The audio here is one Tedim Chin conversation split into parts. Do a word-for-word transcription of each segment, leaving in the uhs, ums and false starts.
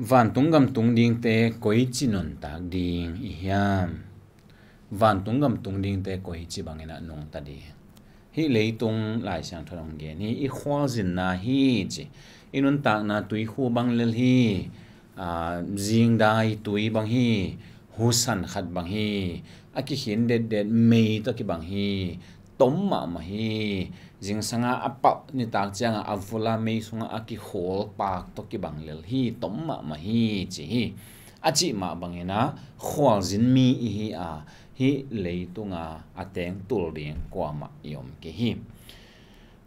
Vantung gam tung dingte koici nuntak ding i hiam? Vantung gam tung dingte koici bangin a nungta ding? Hih leitung Lai Siangtho in hong gen hi. I khualzinna hi ci, i nuntakna tuikhu bang lel hi, aa, zingdai tui bang hi, husan khat bang hi, a kikhin detdet mei tawh kibang hi, tom mahmah hi. Zingsanga a palh nitak cianga a vula mei sunga a kikhol pak tawh kibang lel hi, tom mahmah hi ci hi. A cih mah bangin a khualzin mi i hi a, hih leitunga a tengtul ding kuamah i om kei hi.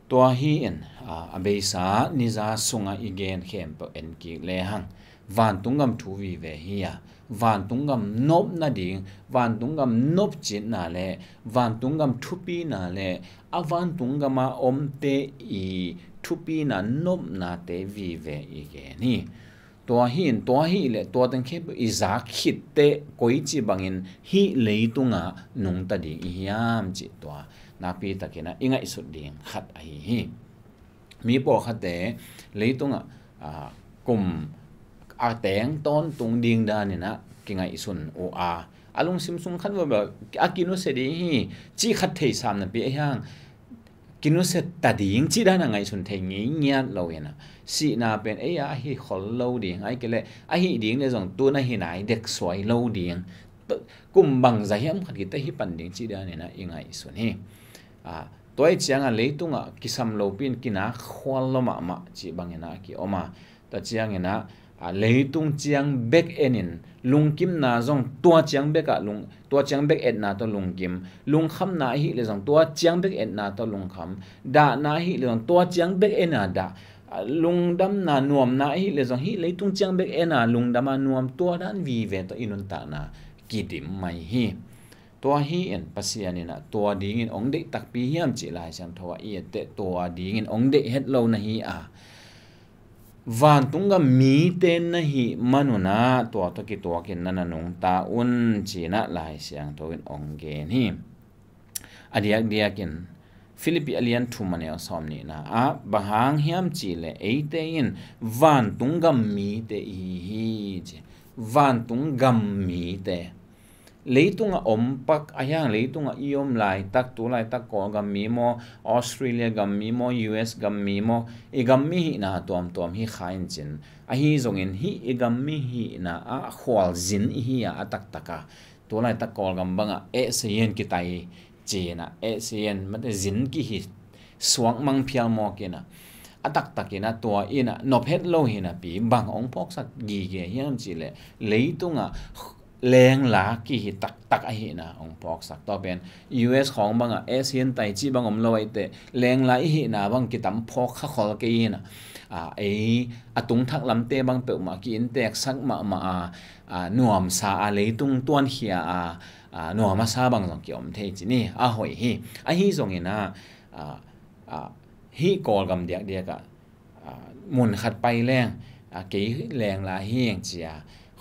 Tua hi in, aa, a beisa niza sunga i gen khempeuh en kik lehang, vantung gam thu vive hi a, vantung gam nop nading, vantung gam nopcitna le vantung gam thupina le a vantung gama omte i thupina nopnate vive i gen hi. Tua hi in, tua hi leh tua teng khempeuh i zak khitteh koici bangin hih leitungah nungta ding i hiam cih tua nakpi takin a i ngaihsut ding khat ahi hi. Mi pawlkhatte leitungah, aa, kum a teng tawntung ding danin a kingaihsun uh a, a lungsim sung khat vava a kinusia ding hi cih khat thei sam napi a hiang, kinusia ta ding cih dan a ngaihsun thei ngei ngiat lo in a, sihna pen ei a ahi khol lo ding, ahih kei leh ahi ding le zong tun ahi nai dek suai lo ding, kum bangza hiam khat kitta hi pan ding cih danin a i ngaihsun hi. Aa, tua i cianga leitungah kisam lopi in kinak khual lo mahmah cih bangin a kiom a, tua ciangin a, aa, leitung ciang bek enin lungkimna zong tua ciang bekah lung, tua ciang bek etna tawh lungkim, lungkhamna ahih leh zong tua ciang bek etna tawh lungkham, dahna ahih leh zong tua ciang bek ena dah, aa, lungdamna nuamna ahih leh zong hih leitung ciang bek ena lungdama nuam, tua dan vive tawh i nuntakna kidim mai hi. Tua hi in Pasian in a tua dingin ong deih takpi hiam cih Lai Siangtho ah i etteh tua dingin ong deih het lo na hi a, vantung gam mite na hih manun a tua tawh kituakin na na nungta un ci-in a Lai Siangtho in ong gen hi. A diakdiakin Philippi a lian thum a neu sawm nihna ah bang hang hiam cih leh eite in vantung gam mite i hi hi ci. Vantung gam mite. Leitungah om pak a hiang, leitungah i om laitak, tu laitak Kawlgam mi maw, Australia gam mi maw, U S gam mi maw, i gam mi hihna tuamtuam hi kha in cin. Ahi zongin hih i gam mi hihna ah khualzin i hi a, a taktak a, tu laitak Kawlgam bangah eh seien kitai ci-in a, eh seien mate zin kihi suak mang phial mawk in a, a taktak in a tua in a nop het lo hi napi bang ong phawksak gige hiam cih leh leitungah lengla kihi taktak ahihna ong phawksak. Tua pen U S khawng bangah eh seien tai cih bang om lo ahih teh, lengla i hihna bang kitam phawk kha khol kei in a, aa, ei a tungthak lamte bang peuhmah ki-innteksak mahmah a, aa, nuamsa a, leitung tuankhia a, aa, nuam a sa bang zong kiom thei ci ni, a hoih hi. Ahi zongin a, aa, aa, hih Kawlgam diakdiak ah, aa, mun khat pai leng, aa, kei lengla hi eng ci a,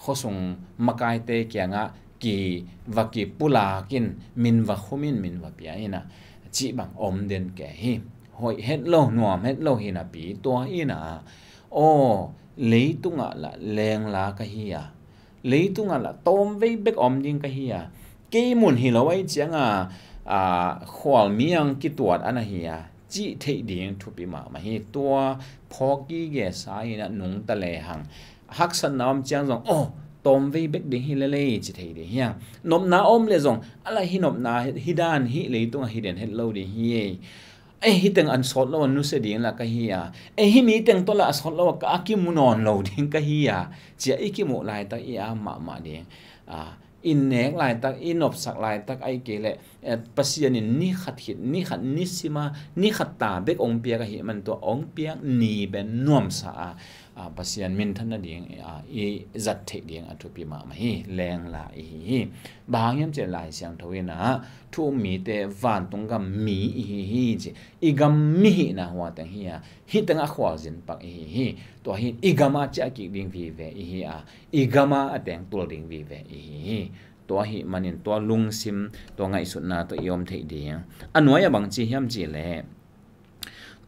khuasung makaite kiangah ki va kipulak in, min va khum in, min va pia in a, cih bang om den kei hi. Hoih het lo, nuam het lo hi napi tua in a, aw, leitungah lah lengla ka hi a, leitungah lah tawmvei bek om ding ka hi a, kei mun hi lo ahih cianga, aa, khualmi ang kituat a na hi a, cih theih ding thupi mahmah hi. Tua phawk gige sa in a nungta lehang haksatna om ciang zong, aw, tawmvei bek ding hi lel ei ci thei ding hiang. Nopna om leh zong, a lah hih nopna hi dan hih leitungah hi den het lo ding hi ei. Eh, hih teng an sawt lo a nusia ding lah ka hi a, eh, hih mi teng tawh lah a sawt lo a ka a kimu nawn lo ding ka hi a, ci a i kimuh laitak i am mahmah ding. Aa, i nek laitak, i nopsak laitak ahih kei leh, eh, Pasian in ni khat khit, ni khat nisima, ni khat ta bek ong piak ahih man tua ong piak ni pen nuamsa a, aa, Pasian minthan nading, aa, i zat theih ding a thupi mahmah hi. Lengla i hi hi. Bang hang hiam cih leh Lai Siangtho in a, thu um mite vantung gam mi i hi hi ci. I gam mi hihna hua teng hi a, hih tengah khualzin pak i hi hi. Tua hi in i gam a ciah kik ding vive i hi a, i gam a a tengtul ding vive i hi hi. Tua ahih manin tua lungsim, tua ngaihsutna tawh i om theih ding. A nuai ah bang ci hiam cih leh,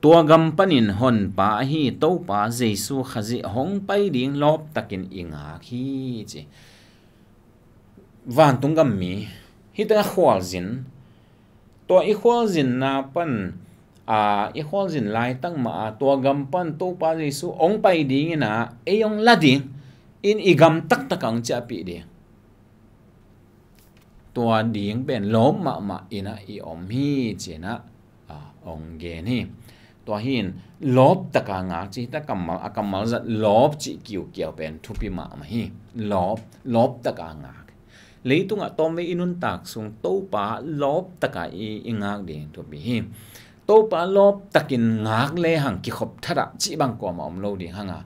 Tua gam panin Honpa ahi Topa Jesu Khazih hong pai ding lawptakin i ngak hi, ci. Vantung gam mi hi teng a khualzin, tua i khualzinna pan, a, i khualzin laitak mah a, tua gam pan Topa Jesu hong pai dingin a, ei hong la ding in i gam taktak a hong ciahpih ding. Tua ding pen lawp mahmah in a i om hi, ci-in a, a, hong gen hi. Tua hi in lawptak a ngak ci hi ta, kammal, a kammal zat lawp cih kiukiau pen thupi mahmah hi. Lawp, lawptak a ngak. Leitungah tawmvei i nuntak sung Topa lawptak a i, i ngak ding thupi hi. Topa lawptakin ngak lehang kikhop thadah cih bang kuamah om lo ding hang a,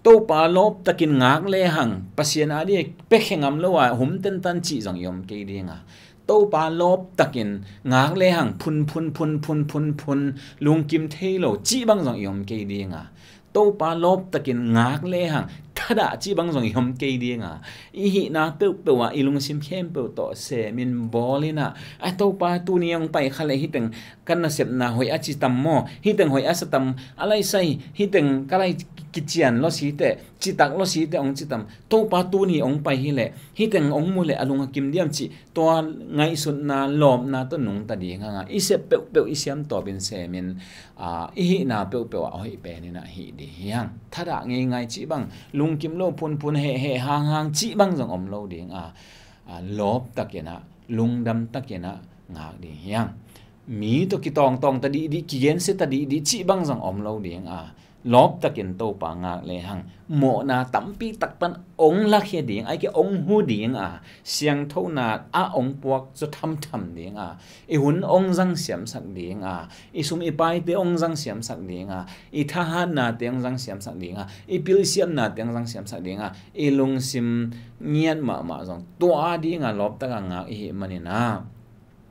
Topa lawptakin ngak lehang Pasian a dih pekhe ngam lo a hum tentan cih zong i om kei ding a, Topa lawptakin ngak lehang phun phun phun phun phun phun lungkim thei lo cih bang zong i om kei ding a, Topa lawptakin ngak lehang thadah cih bang zong i om kei ding a, i hihna peuhpeuh ah i lungsim khempeuh tawh semin bawl in a, a Topa tuni hong pai kha leh hih teng ka nasepna hoih a ci tam maw, hih teng hoih a sa tam, a lai sai, hih teng ka lai kician lo si teh, citak lo si teh hong ci tam, Topa tuni hong pai hi leh hih teng hong mu leh a lung a kim diam cih, tua ngaihsutna lawpna tawh nungta ding hang a, i sep peuhpeuh i siam tawpin semin, a, i hihna peuhpeuh ah hoih pen in a hih ding hi hang. Thadah ngeingai cih bang, lungkim lo phunphun hehheh hanghang cih bang zong om lo ding a, a, lawptakin a, lungdamtakin a ngak ding hi hang. Mi tawh kitawngtawng ta dihdih, kigensia ta dihdih cih bang zong om lo ding a, lawptakin Topa ngak lehang mawhna tampi tak pan hong lakhia ding, ahih kei leh hong hu ding a, siangthona ah hong puak zaw thamtham ding a, i hun hong zang siamsak ding a, i sum i paite hong zang siamsak ding a, i thahatnate hong zang siamsak ding a, i pilsiamnate hong zang siamsak ding a, i lungsim ngiat mahmah zong tua ding a lawptak a ngak i hih manin a,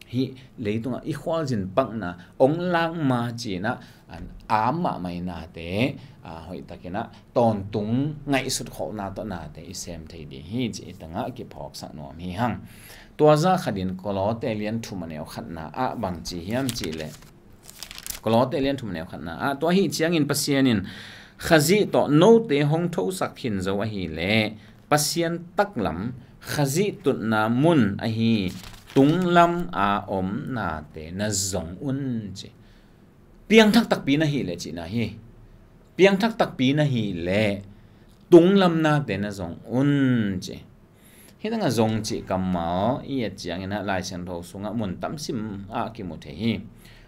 hih leitungah i khualzin pakna hong lak ma ci-in a, an am mahmah i nate, a, hoihtakin a tawntung ngaihsut khawhna tawh nate i sem thei ding hi cih i tangah kiphawksak nuam hi hang. Tua zah khatin Kolose lian thum a neu khatna ah bang ci hiam cih leh, Kolose lian thum a neu khatna ah, tua ahih ciangin Pasian in Khazih tawh note hong thosak khin zo ahih leh, Pasian taklam Khazih tutna mun ahi tunglam a om nate na zong un, ci. Piangthak takpi na hih leh cihna hi. Piangthak takpi na hih leh tunglam nate na zong un, ci. Hih tangah zong cih kammal i et ciangin a, Lai Siangtho sungah mun tam sim ah kimu thei hi.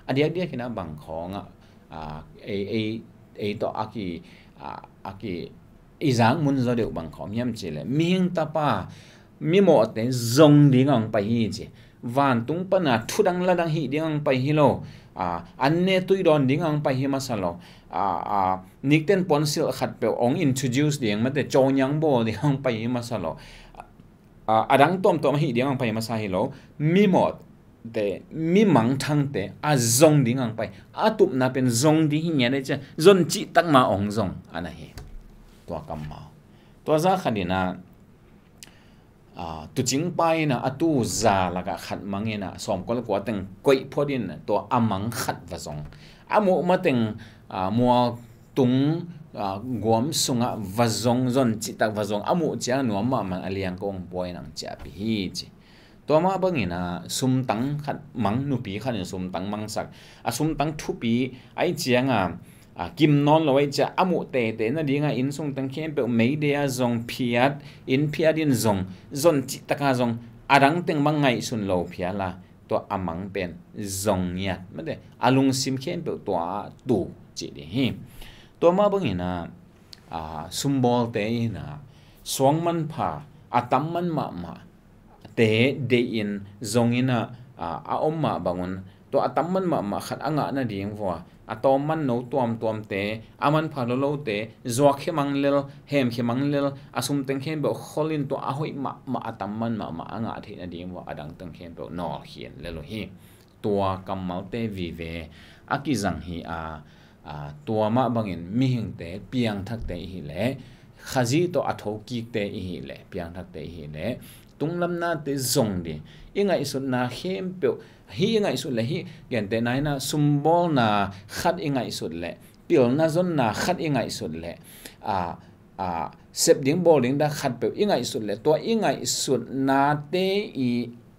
A diakdiakin a bang khawngah, a, ei, ei, ei tawh a ki, a, a ki i zak mun zaw deuh bang khawng hiam cih leh, mihing tapa mimawhte zong ding a hong pai hi, ci. Vantung pana thudang ladang hih ding a hong pai hi lo. A, an ne tui dawn ding a hong pai hi masa lo. A, a, nikten puansilh khatpeuh hong introduce ding, mate, cawnyang bawl ding a hong pai hi masa lo. A, a dang tuamtuam a hih ding a hong pai hi masa hi lo. Mimawhte, mi mangthangte a zong ding a hong pai. A tupna pen zong ding hi ngiat ei, ci-a zon cihtak ma hong zong a na hi. Tua kammal. Tua zah khatin a, a, tuucing pa in a, a tuu za lakah khat mang in a, sawmkua le kua teng koih phot in, tua a mang khat va zong. A muh mateng, a, mual tung, a, guam sungah va zong, zon cihtak va zong. A muh ciang nuam mahmah, a liang kong pua in hong ciahpih hi, ci. Tua mah bangin a, sumtang khat mang, nupi khat in sumtang mangsak. A sumtang thupi ahih ciang a, a, kim nawn lo ahih ciang a, a muh tete nading a, inn sung teng khempeuh meidei a zong phiat, inn phiat in zong, zon cihtak a zong, a dang teng bang ngaihsun lo phial a, tua a mang pen zong ngiat, mate, a lungsim khempeuh tua ah tu cih ding hi. Tua mah bangin a, a, sumbawlte in a, suang manpha, a tam man mahmah te deih in zong in a, a, a om mah bangun, tua a tam man mahmah khat a ngah nading vua, a tawm man no tuamtuamte, a manpha lolote, zuak khia mang lel, hem khia mang lel, a sum teng khempeuh khol in tua a hoih mahmah, a tam man mahmah a ngah theih nading vua, a dang teng khempeuh nawlkhin lel uh hi. Tua kammalte vive a kizang hi a, a, tua mah bangin mihingte, piangthakte i hih leh, Khazih tawh a thokikte i hih leh, piangthakte i hih leh, tunglamnate zong ding. I ngaihsutna khempeuh, hih i ngaihsut leh, hih gentehna in ah sumbawlna khat i ngaihsut leh, pilna zonna khat i ngaihsut leh, a, a, sep ding bawl ding dan khatpeuh i ngaihsut leh, tua i ngaihsutnate i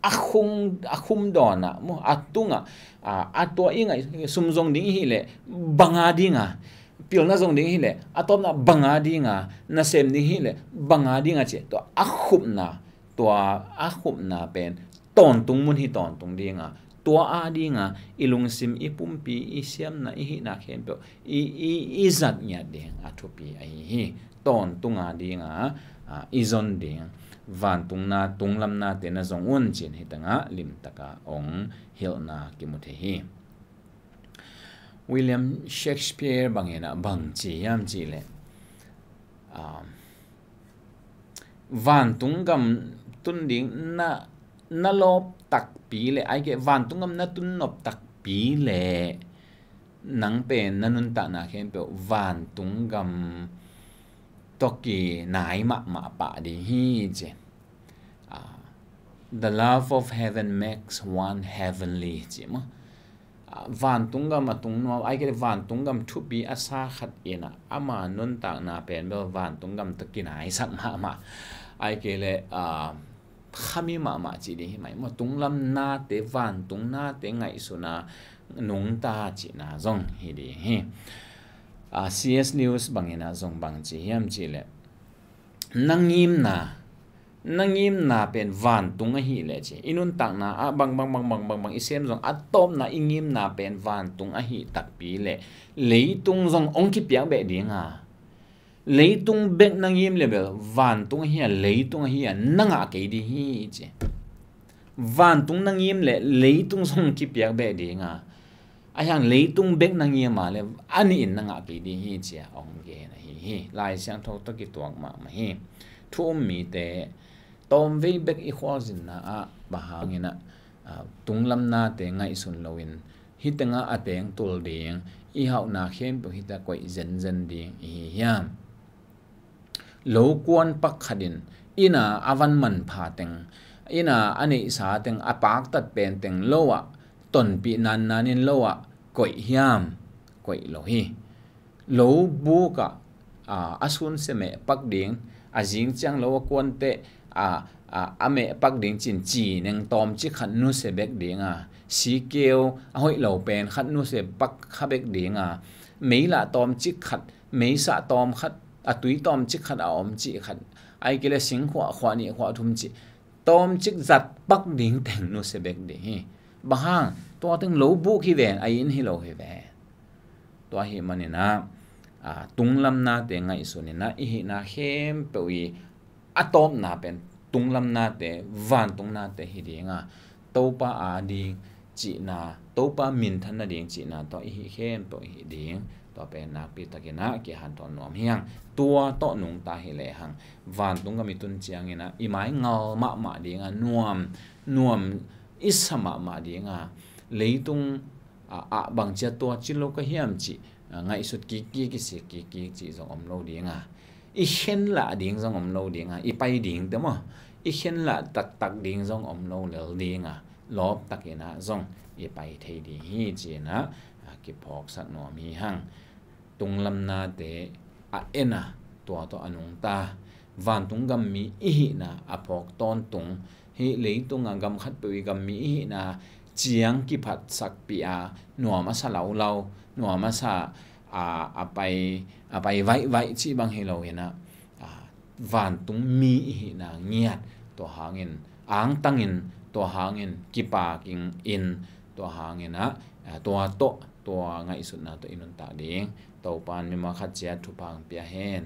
a khung, a khum dawnah maw, a tungah, a, a tua i ngaih, sum zong ding i hih leh bang a ding a, pilna zong ding i hih leh a tawpna bang a ding a, nasem ding i hih leh bang a ding a ci, tua a khupna, tua a khupna pen tawntung mun hi tawntung ding a, tua a ding a i lungsim, i pumpi, i siamna, i hihna khempeuh i, i, i zat ngiat ding a thupi ahi hi. Tawntung a ding a, a, i zon ding. Vantungna, tunglamnate na zong un ci-in hih tengah limtak a hong hilhna kimu thei hi. William Shakespeare bangin ah bang ci hiam cih leh, a, vantung gam tun ding na, na lawp takpi leh, ahih keh vantung gam na tun nop takpi leh, nang pen na nuntakna khempeuh vantung gam tawh kinai mahmah pah ding hi ci. Ah, "The love of heaven makes one heavenly," ci maw. Ah, vantung gam a tung nuam, ahih keh vantung gam thupi a sa khat in ah ama nuntakna pen bel vantung gam tawh kinaisak mahmah. Ahih keh, ah, khami mahmah cih ding hi mai maw. Tunglam nate, vantung nate ngaihsun a nungta cihna zong hi ding hi. Ah, C S Lewis bangin ah zong bang ci hiam cih leh, na ngimna, na ngimna pen vantung ahih leh ci, i nuntakna ah bang, bang, bang, bang, bang, bang i sem zong, a tawpna i ngimna pen vantung ahih takpi leh, leitung zong hong kipiak beh ding a, leitung bek na ngim leh bel, vantung ahi a, leitung ahi a, na ngah kei ding hi ci. Vantung na ngim leh leitung zong kipiak beh ding a, ahi hang leitung bek na ngim a leh a nihin na ngah kei ding hi ci-a hong gen ahi hi. Lai Siangtho tawh kituak mahmah hi. Thu um mite, tawmvei bek i khualzinna ah bang hangin ah, ah, tunglam nate ngaihsun loin, hih tengah a tengtul ding, i hauhna khempeuh hih tengah koih zenzen ding i hi hiam? Lo kuan pak khat in inn a a van manpha teng, inn a a neihsa teng, a paktat pen teng lo ah, tonpih nannan in lo ah koih hiam? Koih lo hi. Lo buk ah, a, a sunsia meh pak ding, a zing ciang lo a kuante, a, a, a meh pak ding ci-in cineng tawmcik khat nusia bek ding a, sikeu a hoih lo pen khat nusia pak kha bek ding a, meilah tawmcik khat, meisah tawm khat, a tui tawmcik khat a om cih khat, ahih kei leh singkhuah, khuah nih, khuah thum cih, tawmcik zat pak ding teng nusia bek ding hi. Bang hang, tua teng lo buk hi ven, a inn hi lo hi ven. Tua ahih manin ah, a, tunglam nate ngaihsun in ah, i hihna khempeuh i a tawpna pen tunglam nate, vantung nate hi ding a, Topa a ding cihna, Topa minthan nading cihna tawh i hih khempeuh i hih ding, tua pen nakpi takin ah kihanthawn nuam hi hang. Tua tawh nungta hi lehang, vantung gam i tun ciangin ah i mai ngal mahmah ding a, nuam, nuam i sa mahmah ding a, leitung a, a bang cia tua ci lo ka hiam cih, a, ngaihsut kikkik, kisik kikkik cih zong om lo ding a, i khenlah ding zong om lo ding a, i pai ding te maw, i khenlah taktak ding zong om lo lel ding a, lawp takin ah zong i pai thei ding hi ci-in ah, a, kiphawksak nuam hi hang. Tunglam nate a en a, tua tawh a nungta, vantung gam mi i hihna a phawk tawntung, hih leitung a gam khatpeuh i gam mi i hihna ciang kiphatsakpih a, nuam a sa laulau, nuam a sa, a, a pai, a pai vaihvaih cih bang hi lo in ah, a, vantung mi i hihna ngiat, tua hangin angtangin, tua hangin kipaking in, tua hangin ah, a, tua tawh, tua ngaihsutna tawh i nuntak ding. Topa'n mimal khat ciat thupha hong pia hen.